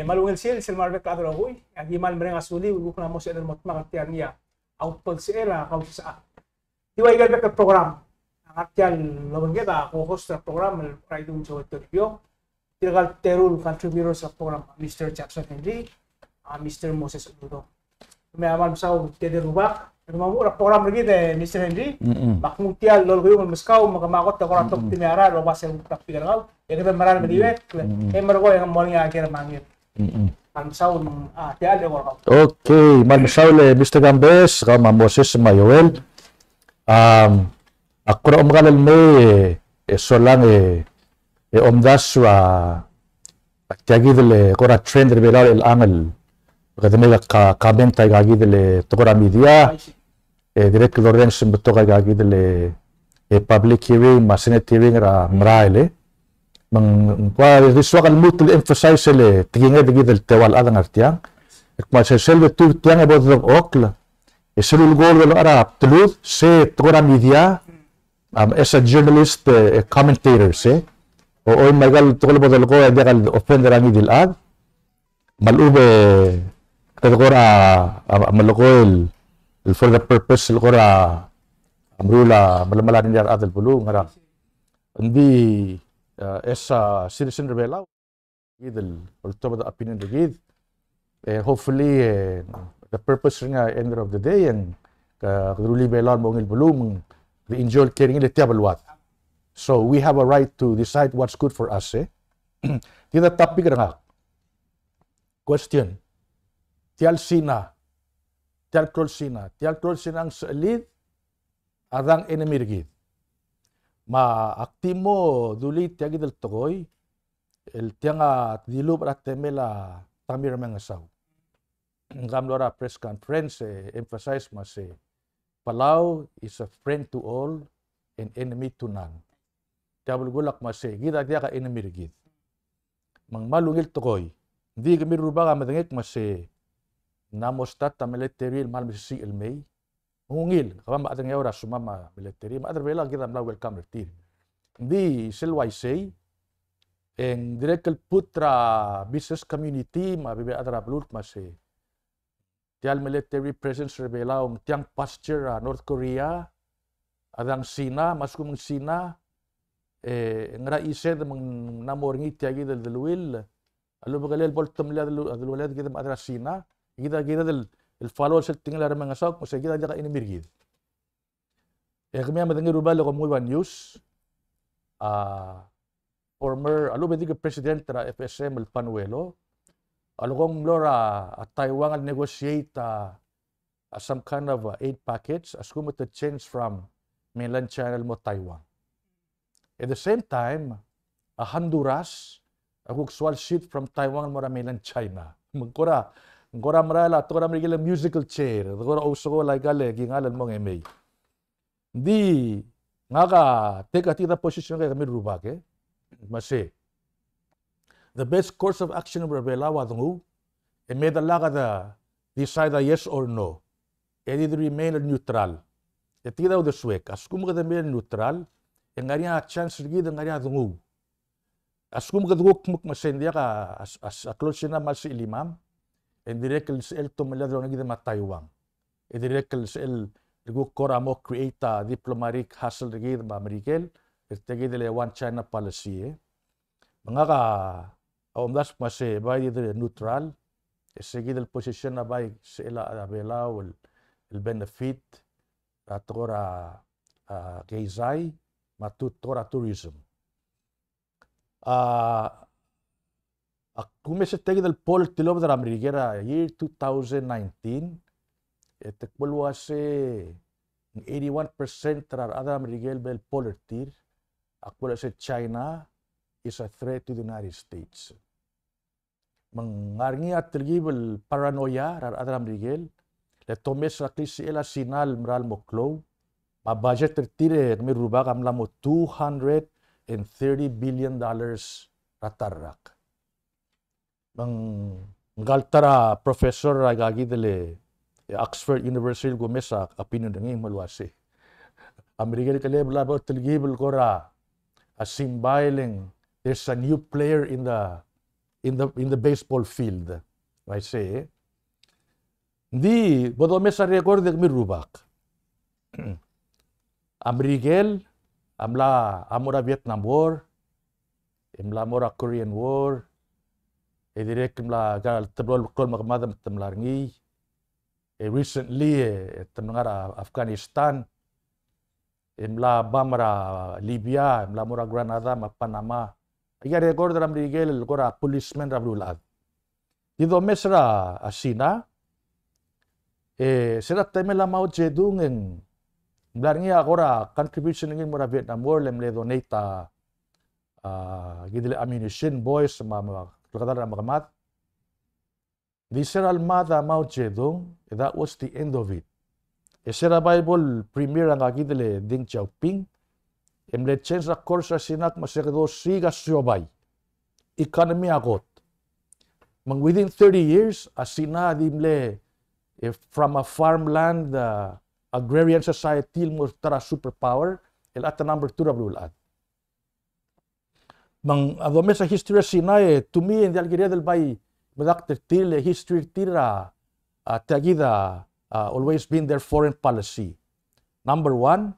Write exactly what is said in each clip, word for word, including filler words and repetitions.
Kmal ungil sils el mo er a rebek el chad el rokui, e aki kmal mereng a suliu el kuk mla mo sebechel el mo dmak er tia el ngii a utbelsechel a Kausisechakl. Di ua ikel bek el program. A ngar tia el obengked a co-host er a program el Raidung Joel Toribio. Tirka el teru el contributors er a program, Mister Jackson Henry, a Mister Moses Udo. Me a kmal mesaul el tede el rubak. E kemam er a program er kid e Mister Henry. Mm-mm. Me ak nguu tia el lolekoi el meskau, me kemam a kot e kora tok, mm-mm, di mera el oba sel topic er kau. E kede mera el, mm-mm, meliuekl, mm-mm, e merekong e ng mo er ngii a ker me a ngii. Mm-mm. Kmal mesaul, a, tia el eko er kau. Okay, kmal mesaul e Mister Kambes, kau me a Moses me a Joel. Am, ak kora omekall el mei e, e solang e, e omdasu a, a tia kid el kora trend er a Belau er chelechang el kede mei el ka-, comment aika kid el tekoi er a media. E dirrek el orrenges el betok aika kid el, e, public hearing me a Senate hearing er a merael, e. Me ng ua di soak el lmuut el emphasize el tekinged kid el teua el chad el ngar tiang. E kmo a sel, sel betul tiang e bo dodengchokl, e sel ulekoi el locha er a bdelud, se tekoi er a media, um, as a journalist, e, e commentator, se. O, oi me aika el tekoi el bo dolekoi e diak el offend er a ngii di el chad. Me a lechub e kede kora, a, a melekoi el, el for the purpose el kora, a, meruul a melemalt er a rechad el beluu, ngera. Ng di, a, as a citizen er a Belau, kid el oltobed a opinion er kid. E, hopefully, e, the purpose er ngii a end of the day, e ng, a, kede rullii a Belau el mo ungil beluu, me ng di enjoy el ker er ngii el tia beluad. So we have a right to decide what's good for us, e. Tia a topic er ngak. Question. Tia el Sina. Tia el klou el Sina. Tia el klou el Sina ng sechelid a dang enemy er kid. Me ak di mo dulii tia kid el tekoi, el tiang a dilubech er a temel a Tommy Remengesau. Ng mlo er a press conference, e emphasize me se, Palau is a friend to all and enemy to none. Tia belkul a kmo se, kid a diak a enemy er kid. Me ng kmal ungil tekoi. Ng di kemiu el rubak a medengei el kmo se, ng mla mo start a military el kmal mesisiich el mei. Ng ungil, kemam a chad er a Ngeaur a sumam a military, me a chad er a Belau kid a mla welcome er tir. Ng di sel uaisei, e ng dirrek el put er a business community, me a bebil el chad er a beluu el kmo se, tia el military presence er a Belau, ng tiang posture er a North Korea, a dang Sina, me a lsekum ng Sina, e ngera chised me ng mla mo er ngii tia kid el deleuill, a lebo el bo el temellel a delu-, a deleuill er kid me a chad er a Sina, kid a kired el, el follow sel tekingel a Remengesau, me se kid a diak a enemy er kid. E kemiu a medengei el rubak el kom nguu a news, a former, a lebo el dirk president er a F S M el Panuelo, a leko ng mlo er a, a Taiwan el negotiate a, a some kind of, uh, aid package, a lsekum te change from mainland China el mo Taiwan. At the same time, a Honduras a kuk soal shift from Taiwan el mo er a mainland China. Me ng kora, ng kora merael a tekoi er a Merikel el musical chair, de kora ousekool aika el kingall el mo ngemei. Ng di ngak a take a, take a position er kemiu el rubak, e. Me se, the best course of action er a Belau a denguu, e me de lak de decide a yes or no. E di de remain el neutral. E tia kid a uldesuek, a lsekum kede remain el neutral, e ng ngar er ngii a chance er kid el ngar er ngii a denguu. A lsekum kede kuk kmo se ng diak a, a, a, a klou el Sina a kmal sechelimam, e ng dirrek el sel tomellii a delongeled er kid me a Taiwan. E dirrek el sel kuk kora mo create a diplomatic hassle er kid me a Merikel, er tia kid el one China policy, e. Me ngak a omdasu me se bai di de neutral, e se kid el position a bai sel a, a Belau el, el benefit er a tekoi er a, a, keizai, me a tu-, tekoi er a tourism. A, a kumes er tia kid el poll el tilobed er a Merikel er a year two thousand nineteen, e te kmo el uase ng eighty-one percent er a rechad er a Merikel el poll er tir a kmo el uase China is a threat to the United States. Me ng ngar er ngii a telkib el paranoia er a rechad er a Merikel, le te omes er a klisichel a Sina el mera el mo klou, me a budget er tir e kemiu el rubak a mla mo two hundred and thirty billion dollars er a ta el rak. Me ng, ngka el ta er a professor er aika kid el, e, Oxford University el kumes a opinion er ngii me el uase, a Merikel a kelebel a bo telkib el kora, a, symbol e ng there's a new player in the in the, in the baseball field, I say. Ng di bo domes a record e kemiu el rubak. A Merikel a mla, a mo er a Vietnam War, e mla mo er a Korean War, e dirrek el mla, ka el teblo el klou el mekemad me te mla er ngii, e recently, e, te mla er a Afghanistan, e mla bam er a Libya, e mla mo er a Grenada me a Panama. Aika el record er a Merikel el kora policeman er a beluulechad. Di domes er a Sina, e se er a temel a Mao Zedong e ng mla er ngii a kora contribution er ngii el mo er a Vietnam War, le mle donate a, a, kid el ammunition, boys, me a, me a klekedall er a mekemad. Di se er a lemad a Mao Zedong, that was the end of it. E se er a bai bo el premier a ngka kid el Deng Xiaoping, e mle change er a course er a Sina el kmo se kede osiik a siobai. Economy a kot. Me ng within thirty years, a Sina a di mle, e, from a farmland, a, agrarian society el mo ta er a superpower, el at a number two er a beluulechad. Me ng a domes a history er a Sina e, to me, e ng diak el kired el bai medakt er tir, le history er tir a, a tia kid a, a always been their foreign policy. Number one,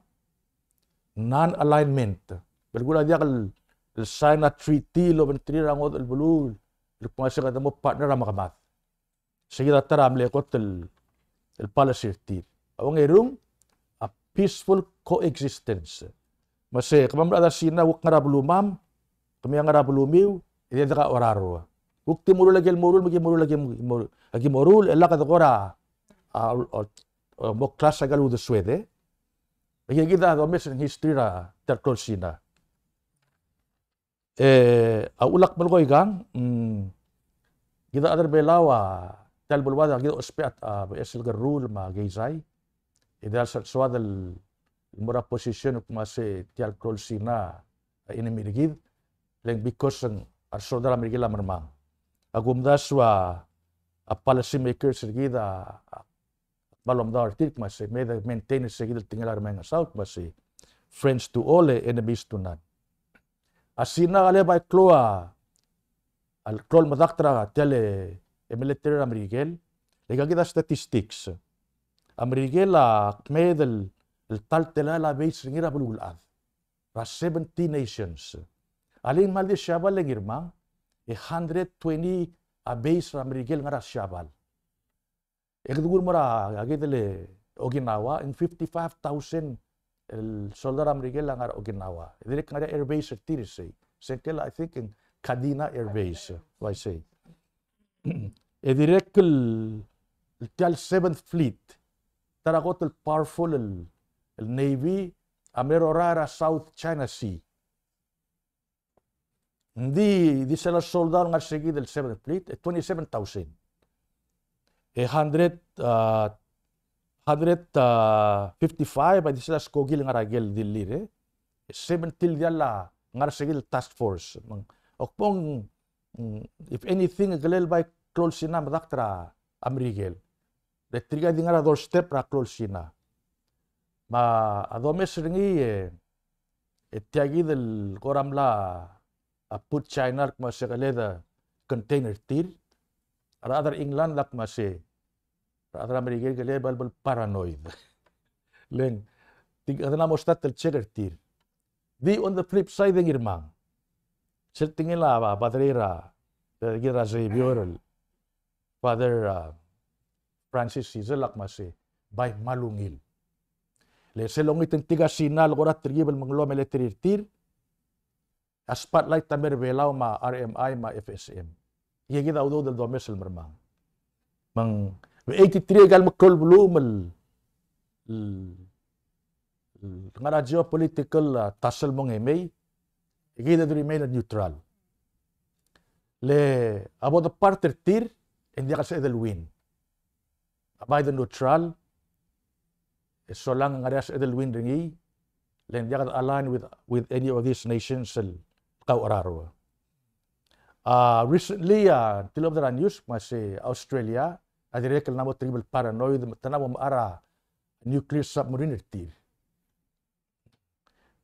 non-alignment. Belkul a diak el, el sign a treaty el obengterir a ngodech el beluu el kmo se kede mo partner a mekemad. Se kid a ta er a mle kot el, el policy er tir. A ongerung, a peaceful coexistence. Me se, kemam el chad er a Sina, kuk ngar er a belumam, kemiu a ngar er a belumiu, e di deka orarua. Kuk di moruul a ikel moruul, me ki moruul a ikel moruul, a ikel moruul, e lak dekora, a, a, a, mo clash a ikel uldesued, e. Me kid a domes er a history er a, tia el klou el Sina. E, a uchul ak melekoi kang, mm, kid a chad er a Belau a, tia el beluad a kid a ousbech a, a, beches el kerruul me a keizai. E diak el soad el mo er a position el kmo se tia el klou el Sina a enemy er kid. Le ng because ng a resoldau er a Merikel a mermang. A kumdasu a, a policy makers er kid a, a kmal omdasu er tir el kmo se, me de maintain se kid el tekingel a Remengesau el kmo se, friends to all, e enemies to none. A Sina a kele bai klou a, a klou el medakt er a tia el, e military er a Merikel, le aika kid a statistics. A Merikel a kmeed el, el ta el telael a base er ngii er a beluulechad. Er a seventy nations. A le ng kmal di Siabal e ngii er mang, e hundred twenty a base er a Merikel el ngar er a Siabal. E kede kuk mo er a, a kid el Okinawa, e ng fifty-five thousand el soldau er a Merikel a ngar er a Okinawa. E dirrek el ngar er ngii a air base er tir er sei. Sengkel, I think, ng Kadena Air Base, uaisei. E dirrek el, el tia el Seventh Fleet, ta er a kot el powerful el, el navy, a mle er a orrael er a South China Sea. Ng di, di sel soldau el ngar er se kid el Seventh Fleet, e twenty-seven thousand. E hundred, ah, hundred, ah, fifty-five, a di sel skoki el ngar er a ikel dilir, e. E seventy el diall a ngar er se kid el task force. Me ng, ak bo ng, mm, if anything, e kele el bai klou el Sina a medakt er a Merikel. Le tirka a di ngar er a doorstep er a klou el Sina. Me a domes er ngii e, e tia kid el kora mla a put China el kmo se kele de contain er tir. A rechad er a England a kmo se, a rechad er a Merikel kele bal bal paranoid. Le ng, ti, kede mla mo start el check er tir. Di on the flip side e ngii er mang. Sel tekingel a, a, padre er a, er a Xavier el Father, ah, Francis Sizel a kmo se, bai kmal ungil. Le sel longit ng tirka Sina el kora telkib el mengeluolu a military er tir, a spotlight a mei er a Belau me a R M I me a F S M. Aika kid a udoud el domes el mermang. Me ng, me eighty-three aika el meklou el beluu me el, el, el ngar er a geopolitical, ah, tussle el mo er ngii, e kid a de remain neutral. Le a bo de part er tir, e ng diak el sebeched el win. A bai de neutral, e solang e ng ngar er ngii a sebeched el win er ngii, le ng diak de align with, with any of these nations el kaucheraro. Ah, recently, ah, tilobed er a news, me se Australia a dirrek el mla mo telkib el paranoid, me te mla mo mechar a nuclear submarine er tir.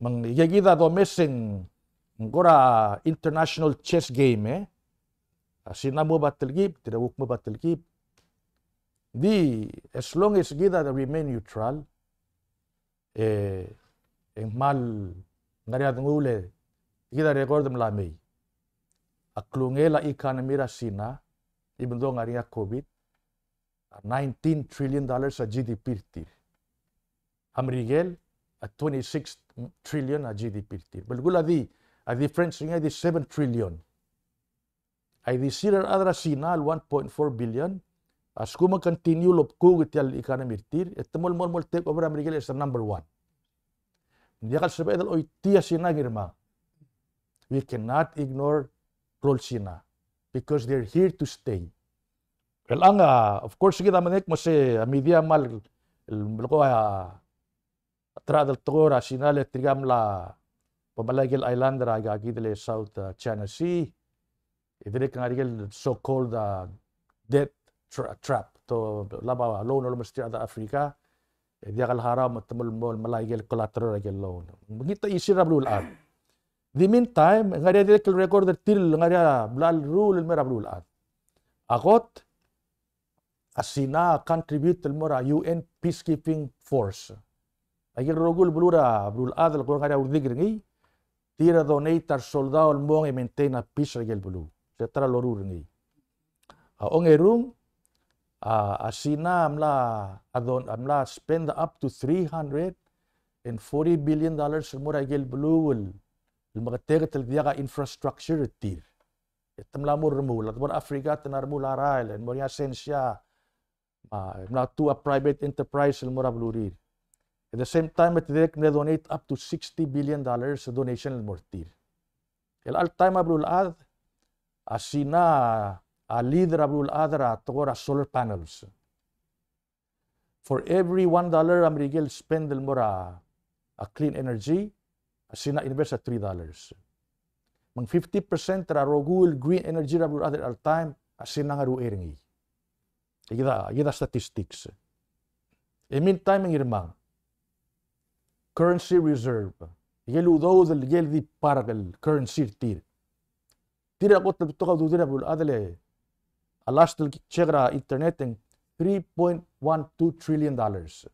Me ng, aika kid a domes e ng kora international chess game, e. A Sina mo ba telkib, tir a kuk mo ba telkib. Di, as long as kid a remain neutral, e, e ng kmal ngar er ngii a denguu el, kid a record el mla mei. A klungel a economy er a Sina, even though ngar er ngii a COVID, a nineteen trillion dollars a G D P er tir. A Merikel, a twenty-six trillion a G D P er tir. Belkul a di, a difference er ngii a di seven trillion. A di sir a rechad er a Sina el one point four billion, a lsekum ng continue el obkuk tia el economy er tir, e te mo el mo el mo el take over a Merikel as the number one. Ng diak el sebeched el choitii a Sina, Ngirmang. We cannot ignore klou el Sina because they're here to stay. Chelechang, a, of course, kid a medengei el kmo se a media a kmal, el melekoi a, a ta er a chad el tekoi er a Sina le tirka a mla bo melai a ikel island er a ikakid el South, a, China Sea. E dirrek el ngar er a ikel so-called, a, debt tra-, trap. Te olab a loan el omes er tir a rechad er a Africa, e diak el harau me te mo el mo el melai a ikel collateral er a ikel loan. Me ng di chisir er a beluulechad. The meantime, ngar er ngii a dirrek el record er tir el ngar er ngii a blal rule el mei er a beluulechad. A kot, a Sina a contribute el mo er a U N peacekeeping force. A ikel rokui el beluu er a beluulechad el kora ngar er ngii a uldesuek er ngii, tir a donate a resoldau el mong e maintain a peace er a ikel beluu. Se ta er a loruul er ngii. A ongerung, a, a Sina a mla, a don-, a mla spend up to three hundred and forty billion dollars el mo er a ikel beluu el, el meketeket el diak a infrastructure er tir. E te mla mo remuul, a te mo er a Africa te mla remuul a rael, e mo er ngii a sensei, me a, mla two a private enterprise el mo er a belurir. At the same time, e te dirrek el mle donate up to sixty billion dollars donation el mo er tir. Chelecha el taem a beluulechad, a Sina a lead er a beluulechad er a tekoi er a solar panels. For every one dollar a Merikel el spend el mo er a, a clean energy, a Sina a invest a three dollars. Me ng fifty percent er a rokui el green energy er a beluulechad er chelecha el taem, a Sina a ngar er a uchei er ngii. Kid a, kid a statistics. E meantime, Ngirmang, currency reserve, ikel udoud el ikel di park el currency er tir. Tir a kot el betok a ududir a beluulechad el, a last el check er a internet e ng three point one two trillion dollars.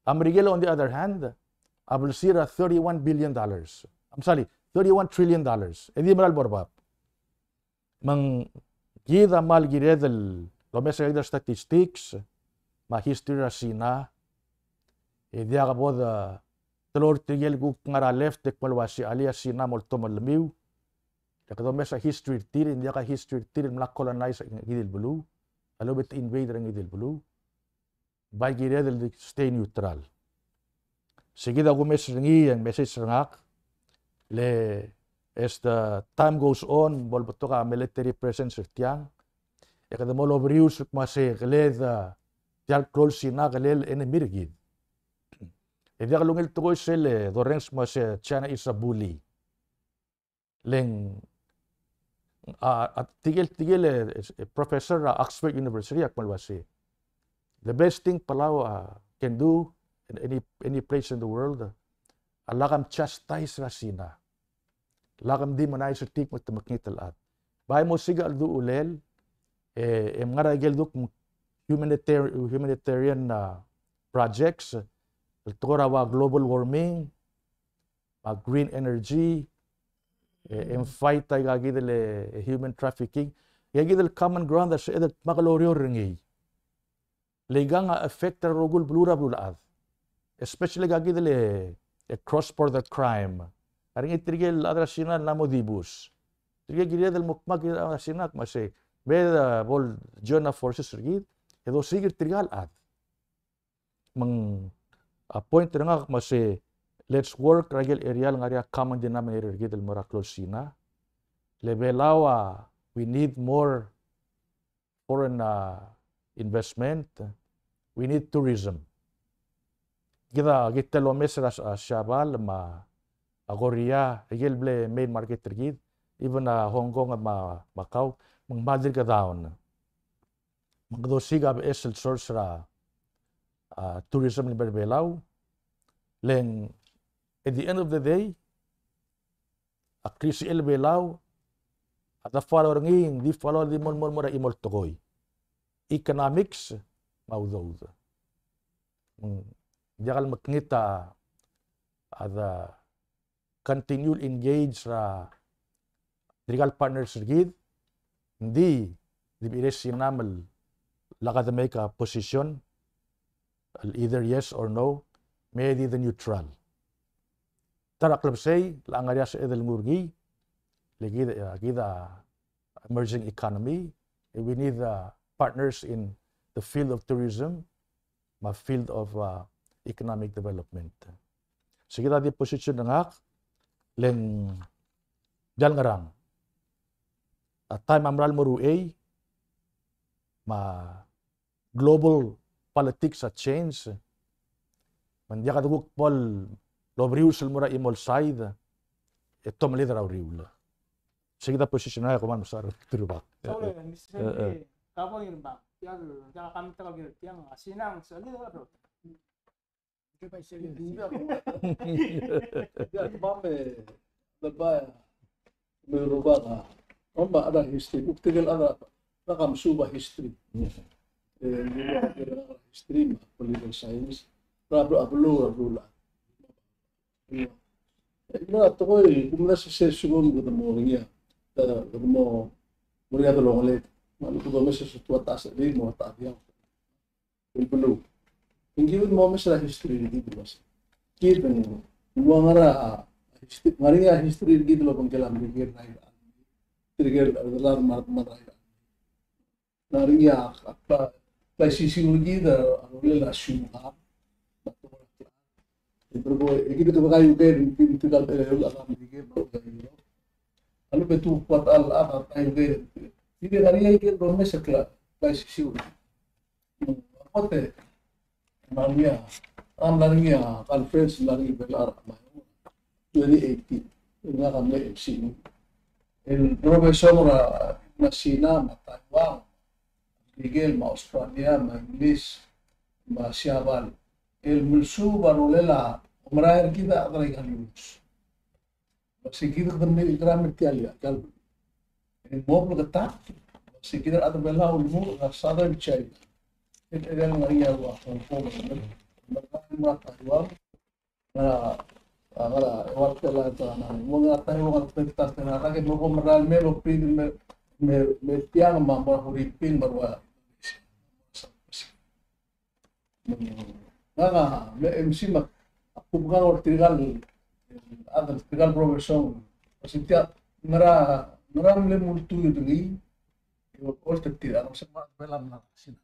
A Merikel, on the other hand, a blsir a thirty-one billion dollars. I'm sorry, thirty-one trillion dollars. E di mera el bo er bab. Me ng kid a kmal kired el omes a ikakid el statistics me a history er a Sina. E diak bo de teloi er tirke el kuk ngar er a left e kmal uasei alii, a Sina a mo oltomellemiu. E kede omes a history er tir, e ng diak a history er tir el mla colonize a ngii di el beluu, a lechub e te invade er a ngii di el beluu. Bai kired el di stay neutral. Se kid a kumes er ngii e ng message er ngak, le as the time goes on, bo lebetok a military presence er tiang, e kede mo loberius el kmo se kele de, tia el klou el Sina a kele el enemy er kid. E diak lungil tekoi sel dorrenges el kmo se China is a bully. Le ng, a, a, tirke el, tirke el, e, e, professor er a Oxford University a kmal uasei, the best thing Palau, a, can do in any, any place in the world, a lak mchastise er a Sina. Lak mdemonize er tir me te mekngit el chad. Bai mo siik a chelduchulel, e, e mngar er a ikel duk humanitarian, humanitarian, a, projects, el tekoi er a ua global warming, a green energy, e, e mfight a ikakid el, e, human trafficking. Ikakid el common ground a sebeched el dmak el oureor er ngii. Le ikang a affect er a rokui el beluu er a beluulechad. Especially ikakid el, e, cross border crime. A ngar er ngii tirke el chad er a Sina el mla mo dibus. Tirke el kired el mo dmak er a Sina el kmo se, me de bo le join a forces er kid, e dosiik er tirka el chad. Me ng, a, point er ngak a kmo se, let's work er a ikel area el ngar er ngii a common denominator er kid el mo er a klou el Sina. Le Belau a, we need more foreign, a, investment. We need tourism. Kid a, kid el omes er a, a, Siabal me a, a, Korea, ikel bla main market er kid, even a Hong Kong me a Macau, me ng kmal dirk down. Me kede osiik a beches el source er a, a, tourism el mei er a Belau. Le ng, at the end of the day, a klisichel a Belau A de follow er ngii, ng di follow, di mo, mo, mo er a chimo el tekoi. Economics me a udoud. Mm, diak el mekngit a, a de continue engage er a tirka el partners er kid, ng di, di beches er a Sina me lak de make a position, el either yes or no, me di de neutral. Ta er a klebesei, le ng ngar er ngii a sebeched el nguu er ngii, le kid, kid a emerging economy, we need, uh, partners in the field of tourism, me a field of, uh, economic development. Se kid a di position er ngak, le ng diak el ngerang. A taem a mera el mo er uchei, me a global politics a change, me ng diak de kuk bo loberius el mo er a chimo el side, e te omelid er a uriul. Se kid a position er ngak e kom kmal mesaul er tir el rubak. Sorry, Mister Henry, ka bo er ngak. Tia, tia comment er ngak er tiang, a Sina ng sel leader er a. Tia, kemam e, le bai, me rubak a. Kemam a chad er a history, kuk tirke el chad er a, a mesuub a history. E, history me a political science. Er a beluu, a beluu, a beluu. E, a tekoi, kuk mla se, se, sekum kede mo er ngii a, e, kede mo, mo er ngii a delongeled. Me a lechub e kede omes e se tua ta se di mo ta diang. El beluu. Ng kid el mo omes er a history er kid el uase, kid ng ua ngar er a history, ngar er ngii a history er kid el obengkel a Merikel er a, tirke el, el, el, el, el, Ng ngar er ngii a, a, klaisisiu er kid a rolel a siukang. E kid a kede kaiuekeed, e kid a kede kaiuekeed, a lechub e te kuk kaiuekeed. Kid a ngar er ngii a ikel domes el kla-, klaisisiu. Ng kot e, ng ngar er ngii a, ng ngar er ngii a conference, ng ngar er ngii a Belau er a Meyuns, twenty eighteen, el ngak a mle M C. El professor er a, er a Sina, me a Taiwan, Merikel, me a Australia, me a Inglis, me a Siabal. El mesuub a rolel a omerael er kid a chad er aika el uaisei. Sei kid a kede mle ikal er tia el, ikal. E mo bleketakl, sei kid a rechad er a Belau el mo er a Southern China. E, e, el ngar er ngii a ua Hong Kong, me a Taiwan, me a, a, ngar er a, e, ua Taiwan, me a Taiwan, me a Taiwan, me a Taiwan, me a Taiwan, me a Taiwan, me a Philippines, me a ua Ngak a mle M C me a kuk ngar er tirka el, a tirka el professor. Uase tia, ngera, ngera mle multuu er ngii, e oltirakl er a, se me a Belau a mla er a Sina.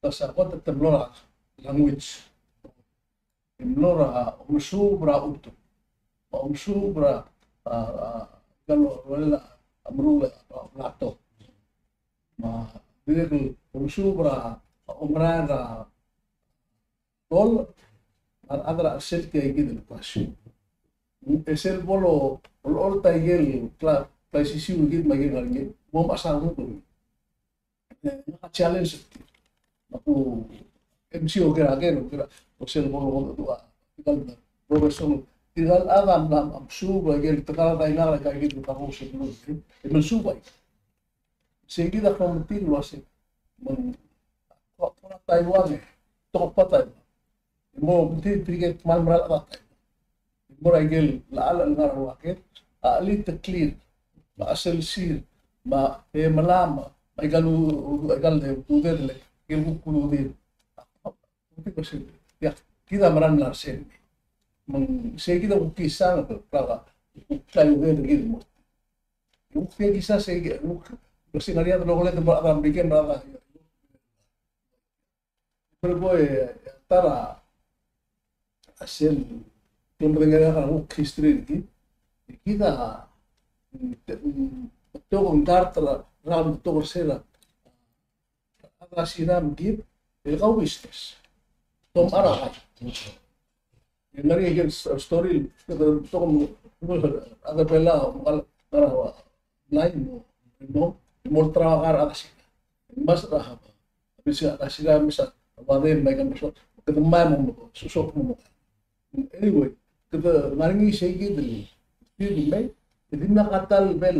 Ta se a kot e te mlo er a language. E mlo er a omesuub er a utuk. Omesuub er a, a, a, ikal, a, meruul a, a, plato. Me a dirrek el omesuub er a omerael er a rol, a rechad er a chelsel tia kid el klasik. E sel bo lolecholt a ikel kla-, klaisisiu er kid me a ikel ngar er ngii, mo mechas a renguk. E, ngak a challenge er tir. Me a ku M C oker a ker, oker a, o sel bo lolecholt a, ikal professor, tirka el chad a mla, a mesuub a ikel tekoi er a China, er a ikal kid el kakus el, e mesuub a Sei kid a kmo metik el uase, me ng, ko, ko er a Taiwan e, tokubets a Taiwan. E mo, metik, tirke el kmal mera el chad er a Taiwan. E mo er a ikel, a chad el ngar er a uaisei, a cheliteklii, me a chelsel, me a, e, melam, me a ikal u-, u-, ikal de, ududel, ikel kuk ududel. Metik el uase, ia, kid a mera el mla er sei. Me ng, sei kid a kuk kisang, kuk klaiuekeed er kid el mo. Kuk tia kisa sei kid, kuk, se ngar er ngii a delongeled el mo er a Merikel, mo er a, pero bo e, ta er a sel, kuk medengei a kuk history er kid, e kid a, te, betok el dart er a, er a betok el sel a, a chad er a Sina me kid, el kau business. Te omechar a kai. E ng ngar er ngii a ikel s-, story, kede betok el, a chad er a Belau, me a ngar er a, ngar er a, ngar er a, mo, mo, mo olterau a kar er a chad er a Sina. Mas er a haba. Bisi a chad er a Sina, mes a, a badem, me a ikel meso, kede mei mo, mo, sosok mo, mo. Anyway, kede ngar er ngii sei kid el, kid el mei, kede mla katal bel,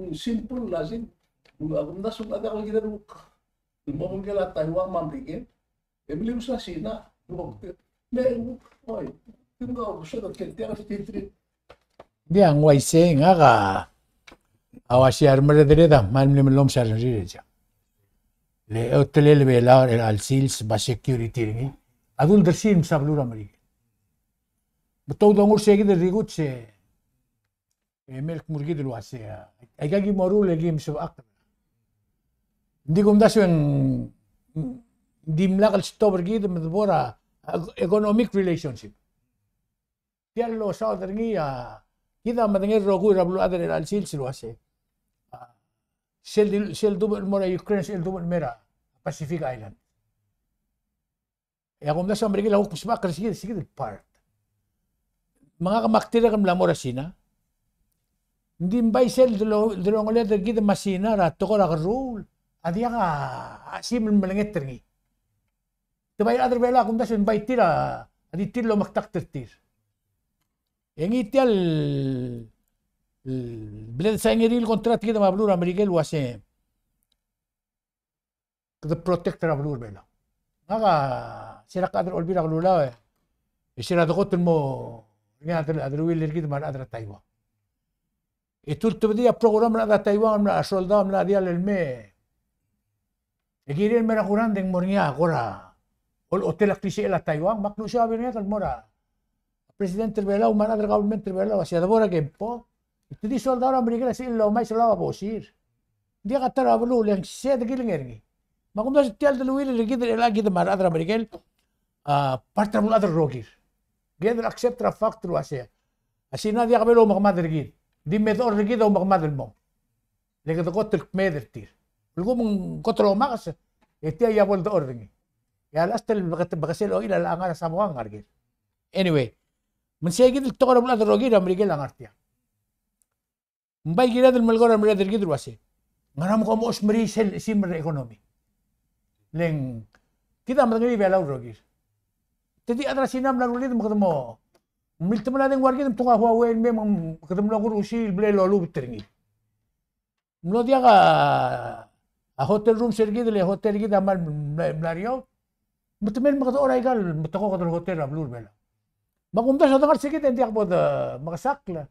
simple el uasei, a kumdasu a diak el kired el mo obengkel a Taiwan me a Merikel, e mle use a Sina, me, oi, tirka a kusur el ker tia el state trade. Ng di a ng uaisei, ngak a uaisei a remerreder er a, me a mle mlo mesa a rengrir er tia. Le otelel a Belau er chelecha el sils me a security er ngii a dul dersii el mesa beluu er a Merikel. Me te oudonguu er se kid el rikuts e, e mei el kmo er kid el uasei, aika ki moruul e ki mesebechakl. Ng di kumdasu e ng dimlak el stop er kid me de bo er a, a economic relationship. Tia el losaod er ngii a, kid a medengei el rokui er a beluulechad er chelecha el sils el uasei, a, sel di, sel dubech el mo er a Ukraine, sel dubech el mei er a Pacific Island. E a kumdasu a Merikel a kuk mesebechakl er se kid, se kid el part. Me ngak me ak dirrek el mla mo er a Sina. Ng di ng bai sel delo-, delongeled er kid me a Sina er a tekoi er a kerruul a diak a, a sim el melenget er ngii. Te bai a rechad er a Belau a kumdasu e ng bai tir a, a di tir el omekdakt er tir. E ngii tia el, el bla design er ngii el contract er kid me a beluu er a Merikel el uase kede protect er a beluu er a Belau. Ngak a se er a chad er a Olbiil er a Kelulau e, e se er a dekot el mo er ngii a deleuill er kid me a rechad er a Taiwan. E te ultebedii a program er a rechad er a Taiwan el mla er a soldau el mla diall el mei. E kirir el mei er a kurangd e ng mo er ngii a kora olechotel a klisichel a Taiwan, me ak luchesii a babier er ngak el mo er a president er a Belau me a rechad er a government er a Belau, a sei a debo er a kempo, e te di soldau er a Merikel a sebechir el omais el oba bosir. Ng diak a ta er a beluu, le ng sei a dekilengei er ngii. Me a kumdasu e tia el deleuill er kid er chelecha kid me a rechad er a Merikel, a, part er a beluulechad el rokir. Kid el accept er a fact el uase a Sina a diak bo el oumekemad er kid. Ng di me dechor er kid a oumekemad el mong. Le kede kot el kmeed er tir. Lsekum ng kot el omakes, e tia a bo ledechor er ngii. E a last el bek-, bekesel a ochil a locha ngar er a Samoa a ngar er ker. Anyway, me ng sei kid el tekoi er a beluulechad el rokir a Merikel a ngar tiang. Ng bai kired el melekoi er a merreder er kid el uase, ngera me kom ousmerii sel, sel economy. Le ng kid a medengelii a Belau el rokir. Te di chad er a Sina a mla rullid me kede mo miltemel a dengua er kid me te nguu a Huawei el mei me kede mlo kuruchusii el bla lolubet er ngii. Mlo diak a, a hotel rooms er kid, le hotel er kid a kmal mla, mla er eou. Me te mei me kede dechor aika el metekokl er a hotel er a beluu er a Belau. Me a kumdasu a dengar er se kid e ng diak bo de mekesakl.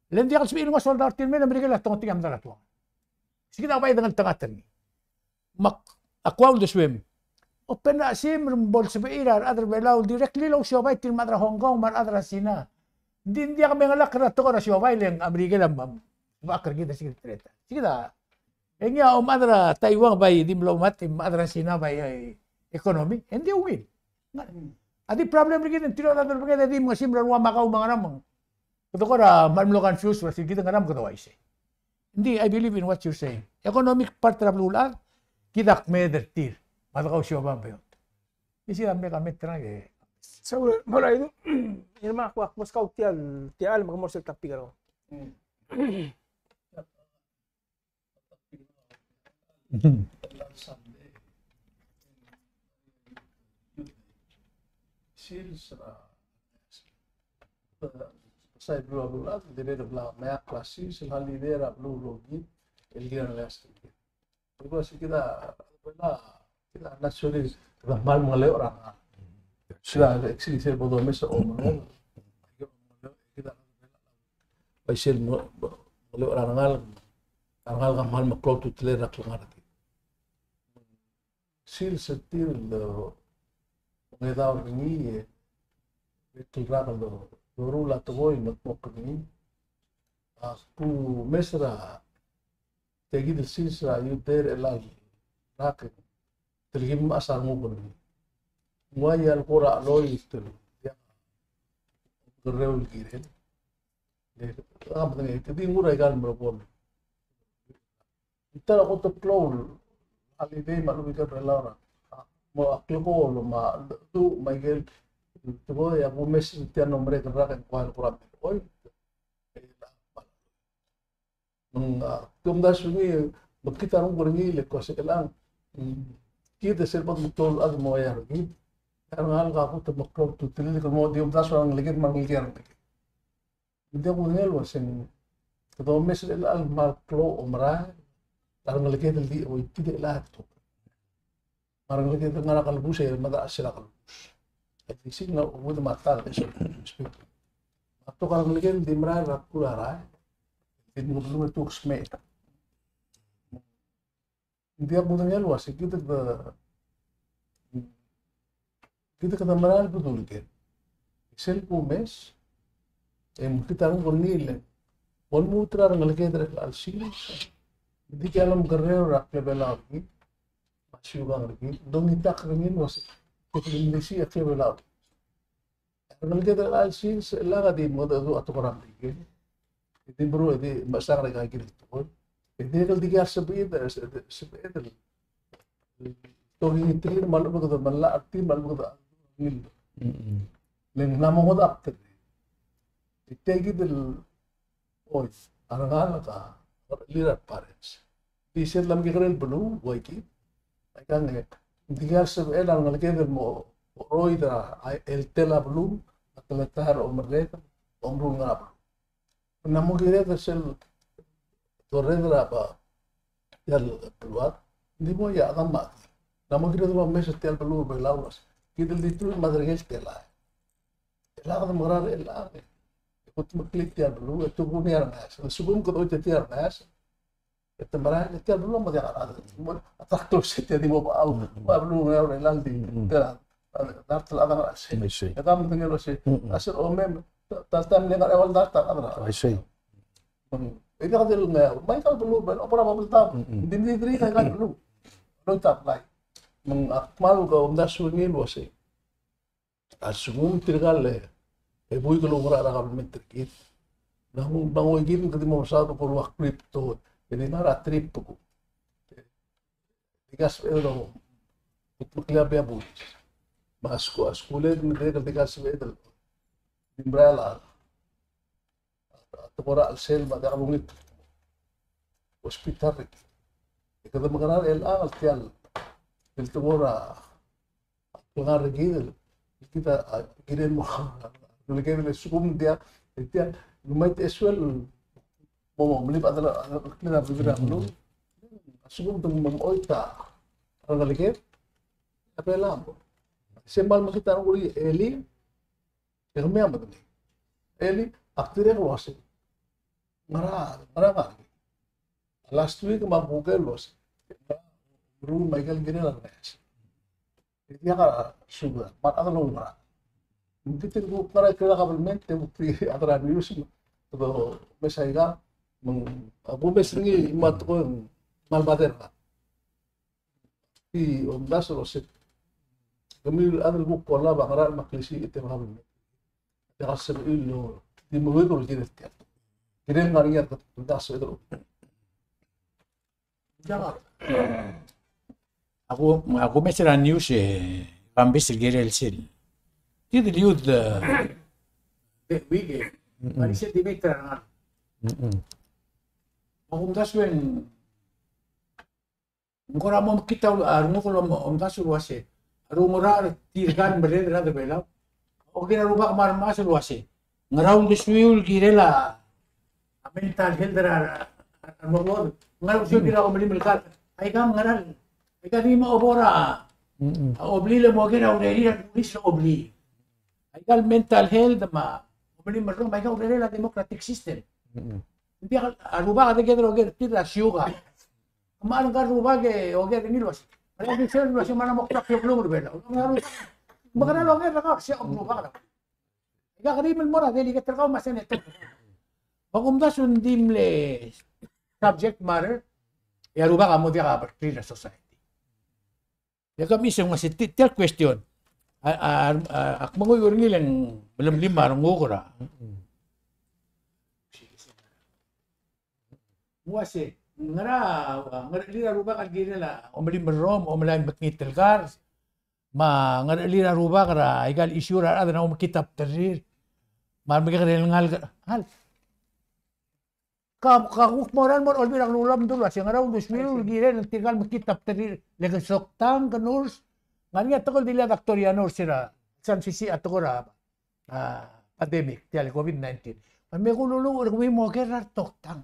Le ng diak el sebechir el nguu a soldau er tir el mei, e a Merikel a tongetengii a medal a tuangel. Se kid a bai dengeltengat er ngii. Me ak, ak ua uldesuem, open a chim er a bo lsebechir a rechad er a Belau el directly el ousiobai tir me a rechad er a Hong Kong me a rechad er a Sina. Ng di ng diak mengelakl er a tekoi er a siobai, le ng a Merikel a mo, mo sebechakl er kid a secretary. Se kid a, e ngii a omechad er a Taiwan a bai di mlo mad, e omechad er a Sina a bai, e, economy, e ng di ungil. A di problem er kid e ng tir a rechad er a Belau a di mengesimer a rua Macau me a ngera me ng, kede kora kmal mlo confuse el uase kid a ngera me kede uaisei. Ng di, I believe in what you're saying. Economic part er a beluulechad, kid a kmeed er tir. Me a dekausiobai a beot. Isei a mle comment er ngak e. So, mo er a idu, Irma, ak ua, ak bo skau tia el, tia el, me ke mo er sel topic er kau. Sils er a, sai beluu er a beluulechad, dirrek el bla mei a klase sils el holiday er a beluu el rokir, el kirel a last weekend. Because kid a, kid a, kid a naturally, kid a kmal mengeleoch er a rengalek. Kid a, actually, sel bo domes a omengelel. Kid a, bai sel mo, mengeleoch er a rengalek, a rengalek a kmal meklou a ultutelel er a klengar er tir. Sils er tir el, e, ongedaol er ngii, e, bek el rak el, e, loruul a tekoi el mekmokl er ngii. A kuk mes er a, tia kid el sils er a youth er chelecha el rak, e, telkib mechas a renguk er ngii. Ng ua ia el kora cheloi el, ia, kerreu el kirel. Le, a, medengei, te di nguu er aika el merekong. Ng ta er a kot el klou el holiday me a lechub e ng kirel a, a, mo a klekool me a ledu me a ikel tekoi a kumes er tia el mlo merek el rak e ng kua el kora mle oi. Me ng, a, te omdasu er ngii, me kid a renguk er ngii le kua se chelechang. Mm. Kid a sel bo meklou el chad el mo er ngii. A rengalek a kot el meklou a ultutelel el kmo di omdasu a rengeleked me a rengeleked a rengeleked. Ng diak kudengei el uaseng, kede omes er chelecha el kmal klou a omerael, a rengeleked el di, oi, kid el chad. Me a rengeleked el ngar er a kelebus e mada sel kelebus. E di sel ngar er a uid me a ta el beches el speak. Me a betok a rengeleked el di merael er a bkul a rael. Di mo beluu e tuks me. Ng diak kudengei el uase kid a, kid a kede merael el bedul ker. Sel kumes, e me kid a renguk er ngii el bo lmuut er a rengeleked er chelecha el sils. Ng di tia el omkerreu er a klebelau er kid, me a siukang er kid, dongitakl er ngii el uase, kede mlisiich a klebelau er kid. A rengeleked er chelecha el sils, e lak a di mengedecheduch a tekoi er a Merikel. E di meruul, e di mechesang er aika el kirel tekoi. E di el dikea sebeched, sebeched el, el tokingit er tir, me a lechub e kede melai er tir, me a lechub e kede ngii. Mm-mm. Le ng mla mo ngodech a bdelrir. E tia kid el Oi, a rengalek a, lir a parents. Di sel lemekekerei el beluu, ua ikid. Aikang e, ng dikea sebechel a rengeleked el mo, mo cheroid er a, el tel a beluu, a teletael er a omerreder, omeruul ngar er a beluu. Ng mo kired er sel, torreder a ba, tia el beluad, ng di mo ia, a kama. Ng mo kired el omes er tia el beluu er a Belau el uase, kid el di truich me a derengel telael. Telael kede mekerang er chelechang. E kutmeklii tia el beluu, e te kuk ngii a rengeasek. Lsekum kede oit er tia el rengeasek, e te merael, e tia el beluu a mo diak a rechad. Mo, a ta er a klou se tia di mo bechau. Mo beluu er a Belau el di, tia, a, a, a, a, a, I see. E kede medengei el uase, a sel omem, ta, ta, ta, mle ngar er a eua el dart a rechad. I see. Mm. E diak di el ngeaur, me aika el beluu, me ng obera Babeldaob. Mm, mm. Ng di, di, di, aika el beluu. Loit a blai. Me ng ak kmal ko omdasu er ngii el uase, a lsekum tirka el, e, buik el oungerachel er a kabelment er kid, ng mo, ng mo kid, kede mo mesaod el kora crypto, e di ngar er a trip ko. Di ka sebeched el kutmeklii a bia buik. Me a skuul, a skuul e di, di ka sebeched el di merael a, a tekoi er a chelsel me a diak lungil hospital er kid. E kede mekerang er chelechang el tia el, el tekoi er a klengar er kid el, kid a, a, kirel mo, le kid el lsekum ng diak, e tia, you might as well mo, mo, melibat a, a, a, klengar er kid a beluu. Lsekum te mo, mo oit a rengeleked, a Belau. Se mal mekngit a rengul er ngii, e le, e kemiu a medengei. E le, ak dirrek el uase, ngera, ngera ngar er ngii. Last week me a Google el uase, ngera, meruul me aike el kirel a rengeasek. E diak a sugar, me a rechad el oungerachel. Ng di tir kuk ngar er a kabelment, e kuk di a chad er a news, me kede omes aika, me ng, a kumes er ngii, me a tekoi, me a le bader ka. Di omdasu el uase, kemiu el chad el kuk olab a ngerachel me a klisiich e te mla mei. Diak a sebechir el di meruul el kirel tia. Kirel ngar er ngii a omdasu el. Diak a. Ak, ak kumes er a news e kambes el kirel sel. Di el youth, e, the week e. Mm-mm. Mari sel debate er a ngar. Mm-mm. Ak omdasu e ng Ng kora mo mekngit a renguk el om-, omdasu el uase, a rungul er tirka el merreder er a rechad er a Belau. Oker a rubak me a remasu el uase, ngera uldesuiu el kirel a mental health er a, a, a, a, ngera uldesuiu el kirel a omelim el kar. Aika ngera, aika di mo obo er a, a oblil e mo oker a urerir a bulis el oblil. Aika el mental health me a omelim el rrom, aika urerel a democratic system. Ng diak a rubak a deked el oker tir a siukang. Me a ngka el rubak e oker er ngii el uase, a di sel el uase me a mo klou a klungel er a Belau. Me a rubak, me a ngera el oker er kau, se a rubak er kau. Aika kerim el mo er a delegate er kau me a senator. Me ak omdasu e ng di mle subject matter, e a rubak a mo diak a berkrir er a society. E kemiu se ng uase ti-, tia el question. A, a, a, ak menguiu er ngii el ng melemolem a renguk er a. Ng uase, ngera, ngerechelir a rubak el kirel a omelim el rrom, omelai el mekngit el kar, me a ngerechelir a rubak er aika el issue er a rechad el omekngit a bderrir, me a remekekerei el ngalek, ngal. Ka, ka kuk mo er a, mo er a Olbiil er a Kelulau me ng dilu el uase ngera uldesuiu el kirel tirka el mekngit a bderrir, le ke soktang, ke nurse. Ng ngar er ngii a tekoi el dilu a doctor e a nurse er a, sel msisiich a tekoi er a, a, pandemic, tia el COVID nineteen. Me kululu er kemiu mo oker er a retoktang.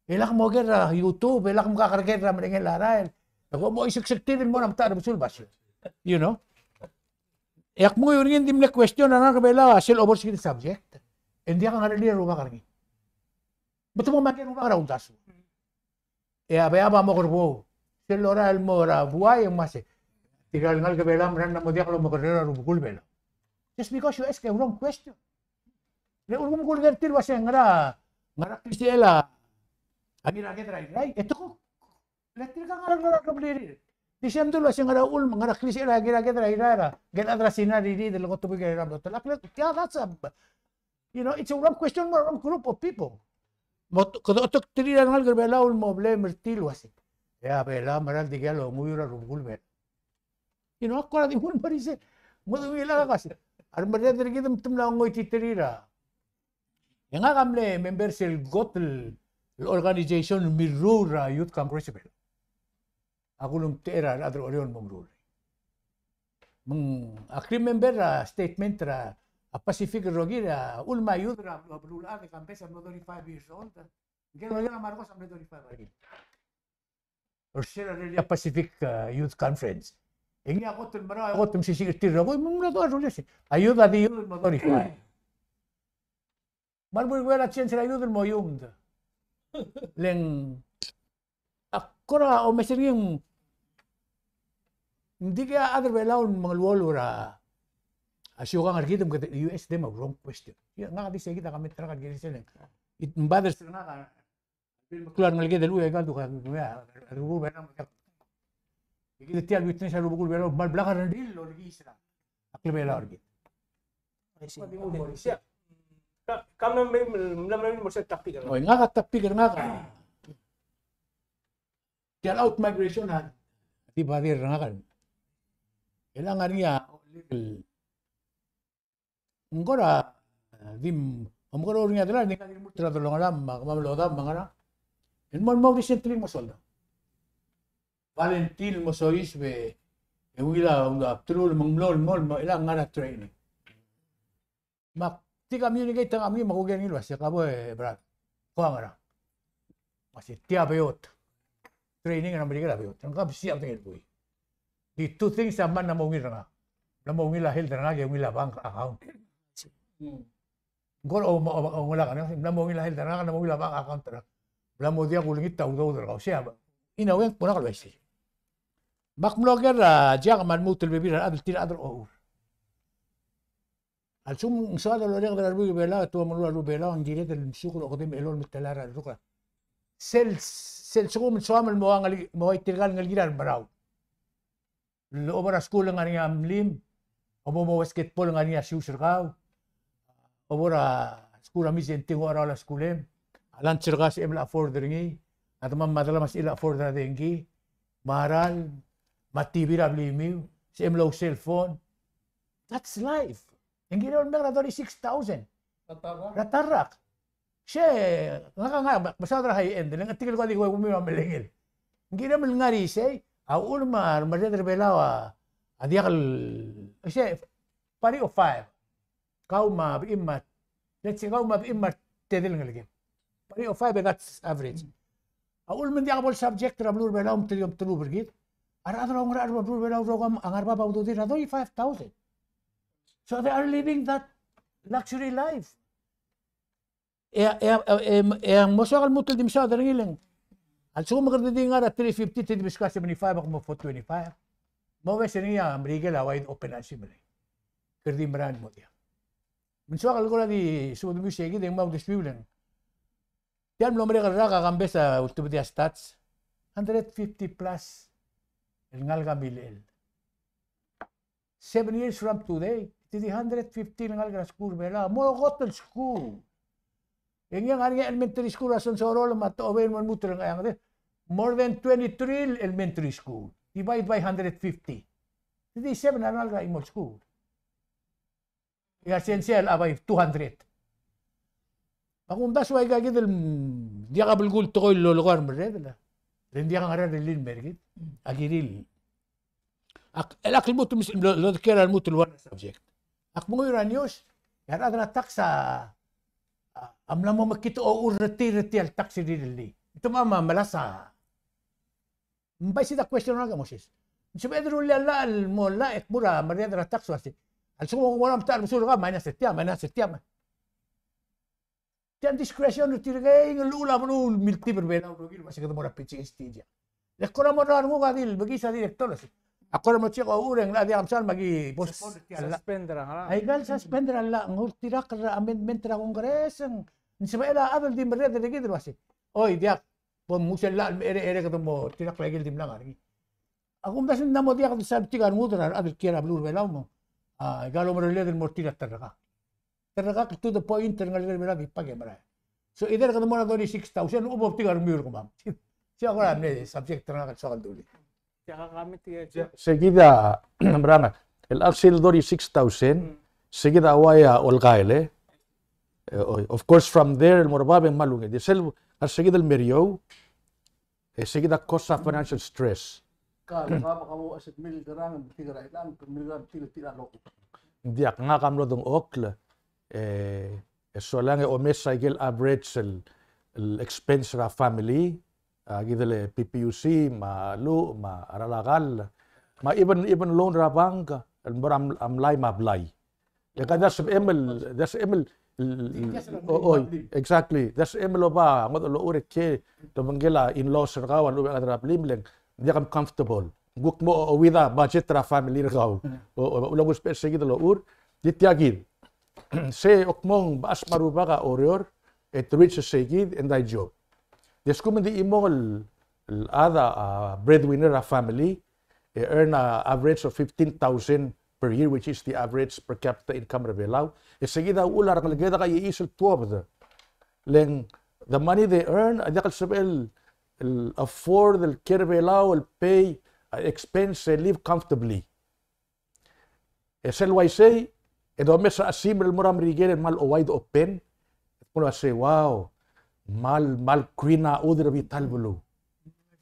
E lak mo oker er a YouTube, e lak mo kakerker er a merengel a rael. E kom mo iseksek tir el mo er a metacherbesul basio. You know? E ak menguiu er ngii e ng di mle question a rengalek er a Belau a sel obo er se el subject. E ng diak a ngerechelir a rubak er ngii. Me te mo makei a rubak er a uldasu. E a Beab a mo kerebou. Sel lorael el mo er a buai e ng uase, tirka el ngalek er a Belau a mera el mo diak lomekerreu er a rubekul Belau. Just because you ask a wrong question. Le ulekum kuleker er tir el uase ngera, ngera klisichel a Ngiraked er a Irrai, e te kuk. Le tirka ngera, ngera keblirir. Di sei a mdu el uase ngera uchul, ngera klisichel a Ngiraked er a Irrai er a, ngike el chad er a Sina el riid el kot el buik er a Irrai el betok. Ak le, yeah, that's a, you know, it's a wrong question, mo wrong group of people. Mo, kede otoketerir a rengalek er a Belau el mo blame er tir el uase, e a Belau a mera el dikea longuiu er a rubekul Belau. You know, ak kora di nguu el merisel. Mo di ungil a kase. A remerreder er kid me te mla ngoititerir a. E ngak a mle member sel kot el, el organization el mirruul er a Youth Congress er a Belau. Ak ulemtechei er a rechad er a Oreor el mo meruul. Me ng, ak remember a statement er a, a Pacific el rokir, a, uchul me a youth er a, a beluulechad e ke mesa mlo thirty-five years old. Ngike el rokir a Marcos a mle thirty-five a rekil. Er se er a Pacific, a, Youth Conference. E ngii a kot el merau, a kot el mesisiich er tir el rokui, me ng mlo thirty-five. A youth a di youth el mo thirty-five. Me a lebo er a chance er a youth el mo youth. Le ng, a kora omes er ngii, ng di kid a chad er a Belau el mengeluolu er a siukang er kid me kede U S, de me a wrong question. Ia, ngak a di sei kid a comment er ngak el kirel sel. It bothers er ngak a, el meklou a rengeleked el ua ikal duk a, a, a, a, a, a, Ikid tia el witness a rubekul Belau, me a blak a rengrir el olekoi er a klebelau er kid. I see. Okay. Sia, ka, ka mla me, mla me mo sel topic er ngak. Oi, ngak a topic er ngak a, tia el out migration a di bother er ngak. E le ngar er ngii a legal Ng kora, e, di, omekera er ngii a delal, e ng di lmuut er a delongelam, me a kemam el odam, me a ngerang. El mo, el mo recently el mo soldau. Valentine el mo soiseb e, e ungil a, ungil a bdelul, me ng mlo, el mo, el mo, el ngar er a training. Me ak di communicate er ngii, me a kuker er ngii el uase, ka bo e, brother. Ko a ngerang? Me se tia beot. Training er a Merikel a beot. Ng ka besiik a bedengel buil. Di two things a mla mo ungil er ngak. Mla mo ungil a health er ngak e ungil a bank account. Hmm. Ng kora o, o, o, oungelak a, mla mo ungil a health er ngak, mla mo ungil a bank account er ngak. Mla mo diak kulengit a udoud er kau. Sei a, in a way, ng kora kal uaisei. Me ak mlo oker er a Jack me a lmuut el bebil er a rechad el tir a chad er a ochur. A lsekum ng soad el orreked er a rebuik er a Belau, e te ua meruul a rebuik er a Belau, ng kired el mesuk el okedei me a elolem el telael er a leruk. Sel, sel sekum ng soam el mo ua ngel-, mo ua tirka el ngelekir a remerau. Obo er a skuul e ng ngar er ngii a mlim, obo mo basketball e ng ngar er ngii a sius er kau, obo er a skuul a missing, ng di nguu a raol a skuulem, a lunch er kau a sebechem el afford er ngii, a demam me a delam a sebechir el afford er a dengki, me a ralm, me a T V er a blimiu, sebechem el ou cell phone. That's life. E ng kirel el mei er a thirty-six thousand. Er a ta el rak. Sei, ngak a, ngak a mesaod er a high end, le ng chetik el kuk di kuk ungil a melengel. Ng kirem el ngar er isei, a uchul me a remerreder er a Belau a, a diak el, sei, party of five. Kau me a bechim me a, let's say, kau me a bechim me a tedei el ngelekem. Party of five, that's average. A uchul me ng diak bo el subject er a beluu er a Belau, me te di omtelub er kid. A rechad er a ongerachel er a beluu er a Belau el rokui a ngar er a bab a udoud er a thirty-five thousand. So they are living that luxury life. E a, e a, e a, e a, e a mo soak el lmuut el di mesaod er ngii el ng, a lsekum kede di ngar er a three fifty, te di meskau a seventy-five, ak mo four twenty-five. Mo obes er ngii a Merikel a wide open a simer. Kede di merael el mo diak. Me ng soak el kora di subed el mei sei kid e ng mo uldesuiu el ng, tia el mlo merek el rak a kambes a ultebedii a stats, hundred fifty plus el ngalek a milechell. Seven years from today, te di hundred fifty el ngalek er a skuul er a Belau. Mo kot el skuul. E ng ngar er ngii a elementary school er a Sonsorol me a Techobei el mo lmuut er ngii a, more than twenty-three elementary school. Divide by hundred fifty. Te di seven a ngalek er a chimo el skuul. E a sensei a by two hundred. Me a kumdasu a ika kid el, mm, diak a belkul tekoi el lolekoi a remerreder. Le ng diak a ngera el rirellii el mer kid. A kirir. Ak, el ak lmuut el mes-, lo, lo de kiei er a lmuut el ua subject. Ak menguiu er a news, e a rechad er a tax a, a, a mla mo mekngit a ochur er tir, er tir el tax el rirellii. Te mo me a melasem. Ng bai sei a question er ngak, Moses. Ng sebeched el rullii a llach el mo llach e kmo er a merreder er a tax el uasei, a lsekum kom mo er a metacherbesul er kau, minus er tia, minus er tia, me tia a discretion er tirke el llechul a beluu el miltib er a Belau el rokir el uasei kede mo er a PGST er tia. Le kora mo er a renguk a di el bekiis a director el uasei, a kora mo check a uchul e ng locha diak a msal me aki postpone er tia el llach. Suspend er a llach. Aika el suspend er a llach, ng ultirakl er a amendment er a Congress, ng sebechel a chad el di merreder er kid el uasei, oi, diak, bo mnguu sel llach el mecherei, e kede mo ultirakl er a ikel di mla ngar er ngii. A kumdasu e ng mla mo diak el sal betik a rengud er a rechad el kiei er a beluu er a Belau me, a, ika el omerelled el mo er tir a terrekakl. Terrekakl to the point er a ngalek er a Belau a di pak e merael. So either kede mo er a thirty-six thousand, o bo betik a rengmiu er kemam. Sei a kora mle subject er ngak el soak el dulii. Sei kid a, merang, el ak sel thirty-six thousand, sei kid a ua ia olkael, e. E, o, of course, from there, el mo er a bab e ng kmal ungil. Di sel, a sei kid el meriou, e sei kid a cause a financial stress. Ka, ka, ka mo asset mil kerang, mil kerang, mil kerang, mil kerang, mil kerang. Ng diak, ngak a mlo dengchokl, e, e solang e omes a ikel average el, el expense er a family, a, kid el P P U C, me a luch, me a ralakal, me a even, even loan er a bank, el mo er a mlai me a blai. E ka di sebechem el, di sebechem el, el, el, o, oi, exactly. Di sebechem el oba ngodech el ochur e ke, te obengkel a in-laws er kau a lechub e ng chad er a blim, le ng diak kom comfortable. Ng kuk mo, o, with a budget er a family er kau. O, o, ulekum sebechel se kid el ochur, di tia kid. Se okmo ng bechas me a rubak a Oreor, e te reach se kid, e ng di job. Di a lsekum ng di chimong el, el chad a, a, breadwinner er a family, e earn a average of fifteen thousand per year, which is the average per capita income er a Belau. E se kid a uchul a rengeleked a kachichis el tuobed. Le ng, the money they earn, a diak el sebechel el, el afford el kiei er a Belau, el pay, a expense, e live comfortably. E sel uaisei, e domes a chesimer el mo er a Merikel el kmal wide open, e kmo uasei, wow, kmal, kmal green a chuodel er a bita el beluu.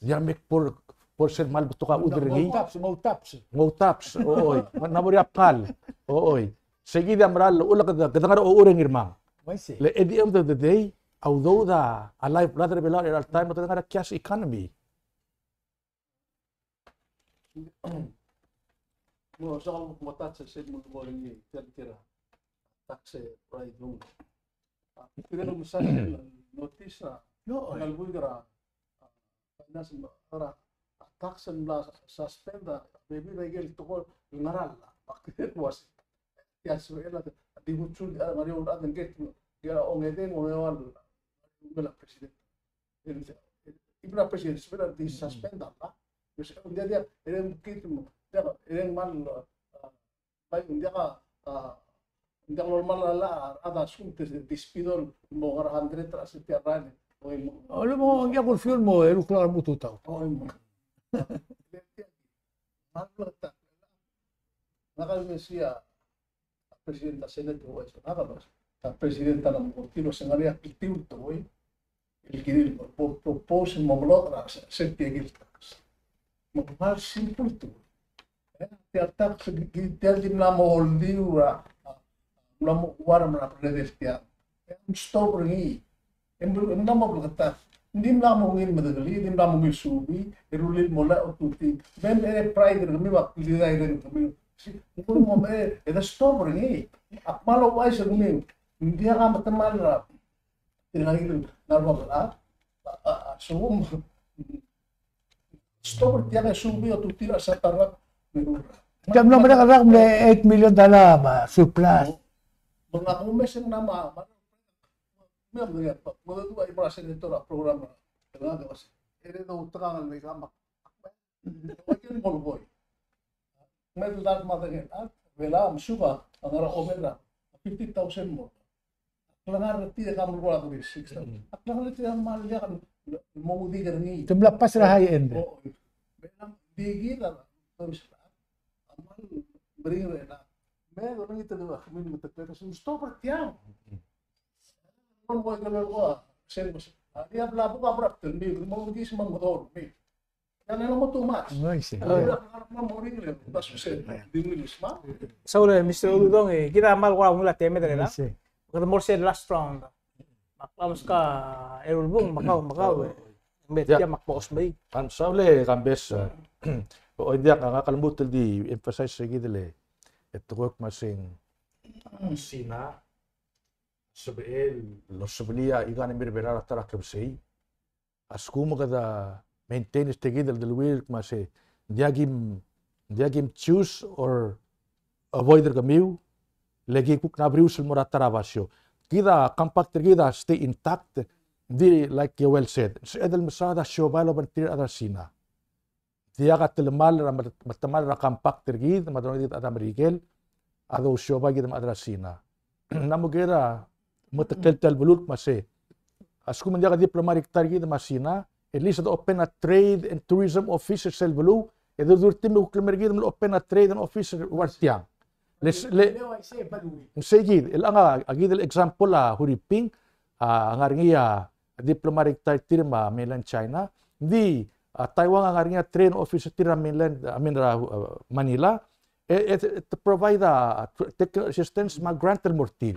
Diak me kbo, kbo sel kmal betok a chuodel er ngii. Mo taps, mo taps. Mo taps, o, oi. Ng mo er a bkal, o, oi. Se kid a mera el uchul e kede, kede ngar er a ochur e ngii er mang. Uaisei. Le at the end of the day, although the, a lifeblood er a Belau er chelecha el taem, kede ngar er a cash economy. Mo soak el mo touch er sel mo, mo er ngii, tia el kora tax er a Belau. A, tirke el mesa notice a, no, a, el buik er a, a, finance, er a, a tax el mla suspend a bebil er a ikel tekoi el ngar er a llach. Me ak kid el uasei, tia sebechel a di kutsul a ngar er eou el chad el ngar er a ongedei, ongedei el, el president. Even a president, sebechel a di suspend a llach. Because ng diak, diak, e ng kid, diak, e ng kmal, a, bai, ng diak a, a, ng diak normal a llach, a, a lsekum te, te speed el mo ngar er a hundred er a sel tia el rael. Oi mo. O, le mo, ng diak el fuel mo, eru el klalo el mo tutau. Oi mo. Ngak a, ngak a mesa a president er a Senate, o, a, a president er a, ng mo, tir a se ngar er ngii a kltiu el tekoi el kirir el bo, propose el mo melot er a se, se tia el tax. Me ng kmal simple el tekoi. E, tia el tax, tia el di mla mo oldiu er a, a, mla mo chuarm er a bled el tiang. E, ng stop er ngii. E ng mla mo bleketakl. Ng di mla mo ungil medengelii, di mla mo ungil subii, e rullii el mo llach, otutii. Me, e, pride er kemiu, ak di dai er kemiu. Ng kuk mo me, e, e de stop er ngii. Ak kmal ouchais er kemiu. Ng diak a metemall er a tirka el ngar er a bab el chad, a, a, a, so, stop er tiang e subii, otutii er a sat el rak. Tia mlo merek el rak mle eight million dollar me a surplus. Me ng kuk mes e ng mla me a, me a, me a, me a, me a, me a senator er a program er a, er a, er a, er a, me a, me a, a Belau a mesuk a ngar er a omer a fifty thousand mo. A klengar er tir e kmal ua thirty-six thousand. A klengar er tir a kmal diak el mo udik er ngii. Te mla pass er a high end. O, me ng di kid a, a kmal meringel er a. Me ng di kid a, kemiu me te kle, se stop er tiang. Ng mo ikel ua, se, a, di a bla buk a brak, te mi, mo udik se mo dor, mi. Oi, sei. Saul, e, Mister Uludong, e, kid a kmal ua ungil a temed er a. Oi, sei. Kede mo er sel last round. Me ak meskak a eru el bung, me kau, me kau, e. Me tia me ak bo osmei. Am, saul e Kambes, e, oi, diak, ngak a lmuut el di emphasize er kid el, e, tekoi el kmo se ng Sina, sebechel el osebelii a economy er a Belau er a ta er a klebesei. A lsekum kede maintain er tia kid el deleuill el kmo se, ng diak kim, ng diak kim choose or avoid er kemiu, le ki kuk mla berius el mo er a ta er a basio. Kid a compact er kid a stay intact, ng di like you well said. Sebeched el mesaod a siobai el obengterir a rechad er a Sina. Diak a telemall er a, me-, metemall er a compact er kid, me a delongelir kid a rechad er a Merikel, a dousiobai kid me a rechad er a Sina. Ng mo kired a mo meteklel tia el beluu el kmo se, a lsekum ng diak a diplomatic tie er kid me a Sina, at least de open a trade and tourism office er sel beluu, e de, de ultimately kuk lemei er kid me le open a trade and office er ua tiang. Le, le, ng sei kid, el ngar a, a kid el example a Huriping, a ngar er ngii a diplomatic tie er tir me a mainland China. Ng di, a, Taiwan a ngar er ngii a trade office er tir er a mainland, I mean, er a, a, Manila. E, e, e te provide a, a, technical assistance me a grant el mo er tir.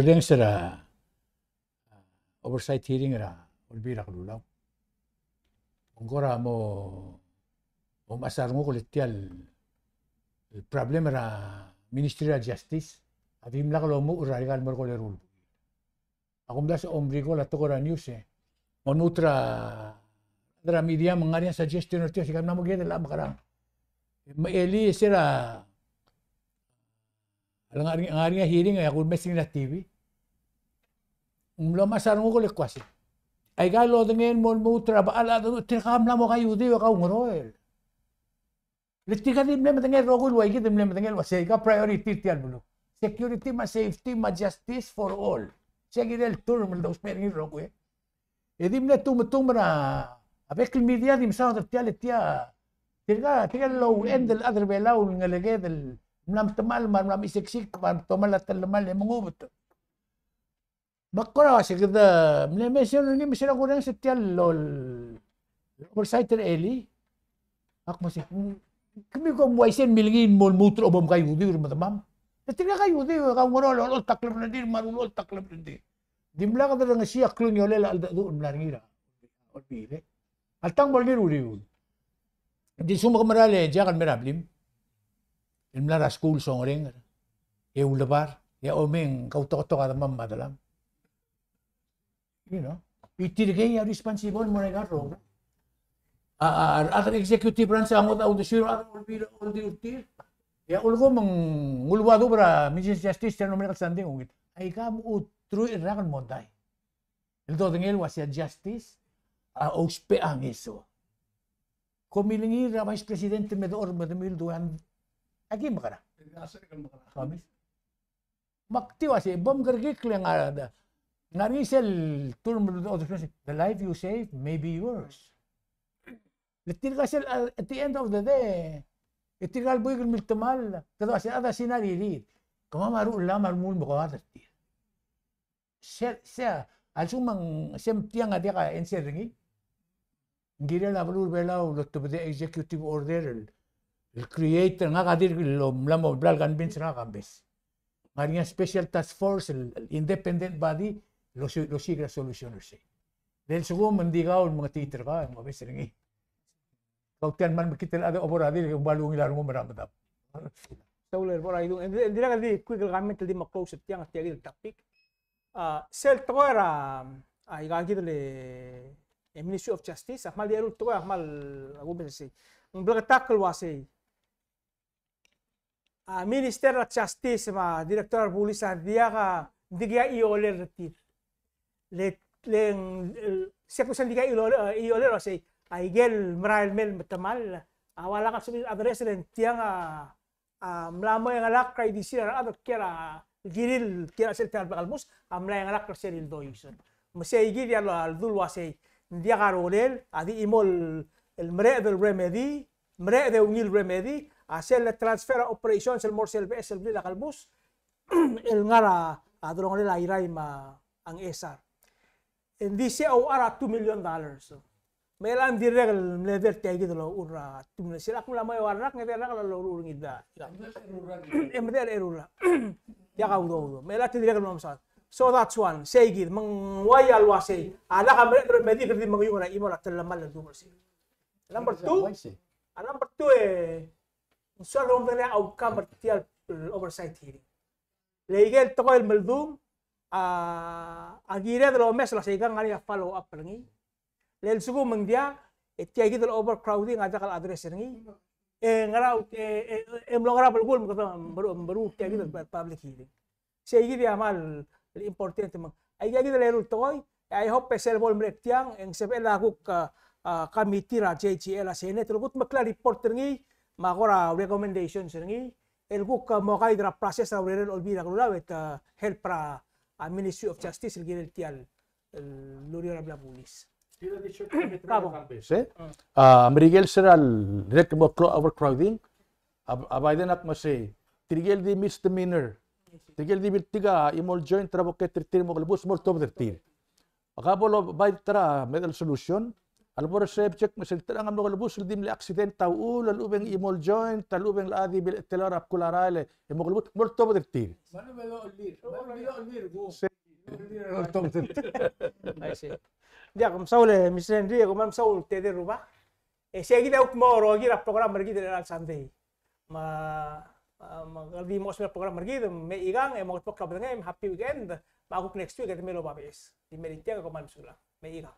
orrenges er a oversight hearing er a Olbiil er a Kelulau. Ng kora mo, mo mechas a renguk el tia el, el problem er a Ministry er a Justice a dimlak lomuchel er a ikal merekong el eru el buil. Ak omdasu e ng mle recall a tekoi er a news e. Ng lmuut er a, er a media me ng ngar er ngii a suggestion er tir, se kau mla mo kired el mekerang. Me elii e se er a, a lengar er ngii, ngar er ngii a hearing e ak ulemes er ngii er a T V. Ng mlo mechas a renguk el kmo uasei, aika el lodengei el mo lmuut er a bechal a, tirka a mla mo kaiudiu e kaungeroel. Le tirka di mle medengei el rokui el ua ikid el mle medengei el uasei, aika priority er tia el beluu. Security me a safety me a justice for all. Sei a kirel term el dousbech er ngii el rokui. E di mle tumetum er a, a bek el media di mesaod er tia el tia. Tirka, tirka el low end el chad er a Belau el ngeleked el mla metemall me a mla mechesiksikd me a tomall a telemall e mengubet. Me ak kora uasei kede mle mention er ngii me se er a kurrenges er tia el oversight er a elii. Ak mo sei, kemiu kom uaisei el milengii el mo lmuut er a bo mkaiudiu er medemam. E tirka kaiudiu e kaungeroel, olecholt a kleblerir me a rulecholt a kleblerir. Dimlak de rengesii a klungiolel a cheldecheduch el mla er ngii er a Olbiil. Alta ng mo er ngii er a uriul. Ng di lsekum ke mera el Jack el mei er a blim el mla er a skuul el songerenger e ulebar e a omeng kautoketok a demam me a delam. You know, e tirkei a responsible el mo er aika el rokui. A, a, a rechad er a executive branch a ngodech a uldesuir a rechad er a Olbiil, Olbiil er tir. E a ulekum ng uluadub er a Ministry of Justice, tia el mlo merek el sandei ng ungil. Aika a mo truich el rak el mondai el dodengei el uasei a justice a ousbech a ngeso. Kom milengii er a Vice President me dechor me de milduan. Aki mekerang. Promise. Me ak di uasei, bo mkerekikl e ng ngar er ngii sel term el dechor, the life you save may be yours. Le tirka sel, uh, at the end of the day, e tirka el buik el miltemall, kede uasei a chad a sinaririr. Kemam a ruchellam a remuul me ko a chad er tir. Se, se, a lsekum ng se tiang a diak a answer er ngii. Ng kirel a beluu er a Belau el otobedii a executive order el, el create, ngak a dirk el mla mo bla el convince er ngak a Kambes. Ng ngar er ngii a special task force el, el independent body el osiik, el osiik er a solution er sei. Le lsekum ng di kau el mengetiit er kau, e mo obes er ngii. Kau tia el kmal mekngit el chad e obor a dirk e ng bai ungil a rengum er a medam. Soal er a bo er a idung, e ng dirrek el di quick el comment el di mo close er tiang, tia kid el topic. A, sel tekoi er a, a, ika kid el, e, Ministry of Justice, a kmal di eru el tekoi, a kmal, a, kumes er sei. Ng bleketakl el uasei. A, Minister er a Justice me a Director er a Bulis a diak a, ng dikea iolel er tir. Le, le, ng, el, se kuk se ng dikea iolel, e, iolel el uasei. A, ikel merael el mei el metemall, a, ua lak a sebechir el address er tiang a, a mla mo engelakl er a ildisir a rechad el kiei er a, kirir, kiei er a sel ta el bla kelmus, a mla engelakl er sel ildois. Me sei kid a lo, a ledu el uasei, ng diak a rolel, a di chimo el, el mereched el remedy, mereched e ungil remedy, a sel le transfer a operations el mo er sel beches el blil a kelmus, el ngar er a, a delongelel a Irrai me a Ngchesar. E ng di se ouchar a two million dollars. Me chelechang e ng dirrek el mle edei er tia kid el ochur er a two million. Sel ak mla mo eua el rak, ng edei el rak el loruul er ngii el bla. E medechel a eru el rak. Diak a udoud. Me chelechang e te dirrek el mlo mesaod. So that's one. Sei kid, me ng uaia el uasei. A lak a mereched el remedy e kede di mengiung er a chimo el telemall el duubech er sei. Number two. A number two e, ng soal el omdengelii a outcome er tia el oversight hearing. Le ikel tekoi el meldung, a, a kired el omes el uasei kang ngar er ngii a follow up er ngii. Le lsekum ng diak, e tia kid el overcrowding a diak el address er ngii. E ngera, e, e, e mlo ngera belkul me kede meruul, meruul tia kid el public hearing. Sei kid a kmal important me ng. Aika kid el eru el tekoi, e I hope e sel bo lemerek tiang, e ng sebechel a kuk, a, a, committee er a J G L a Senate, el kuk mekngit a report er ngii, me a kora recommendations er ngii, el kuk, a, mo guide er a process er a urerel olbiil er a Kelulau, e te help er a, a, Ministry of Justice, el kirel tia el, el ureor er a bla bulis. Ka bo. Se? A, Merikel, se er a dirrek el mo klou a overcrowding, a, a Biden a kmo sei, tirke el di misdemeanor, tirke el di biltik a chimo el joint er a boked er tir me a kelebus, mo oltobed er tir. Ka bo loba ta er a medal solution, a lebo er a subject me sel terang a mlo kelebus el di mle accident a uchul, a lechub e ng chimo el joint, a lechub e ng locha di bilchetelaol er a bkul a rael e mo kelebus, mo oltobed er tir. Se. I see. Diak, mesaul e Mister Henry, e kmal mesaul Tede Rubak. E sei kid a kuk mo rokir a program er kid er a Sunday. Me, a, me kede di mo ousbech a program er kid, me ikang, e mo kuk klou a bedengem, happy weekend, me a kuk next week, e te mei el oba beches. Di mei er tiang, e kom kmal mesulang. Me ikang.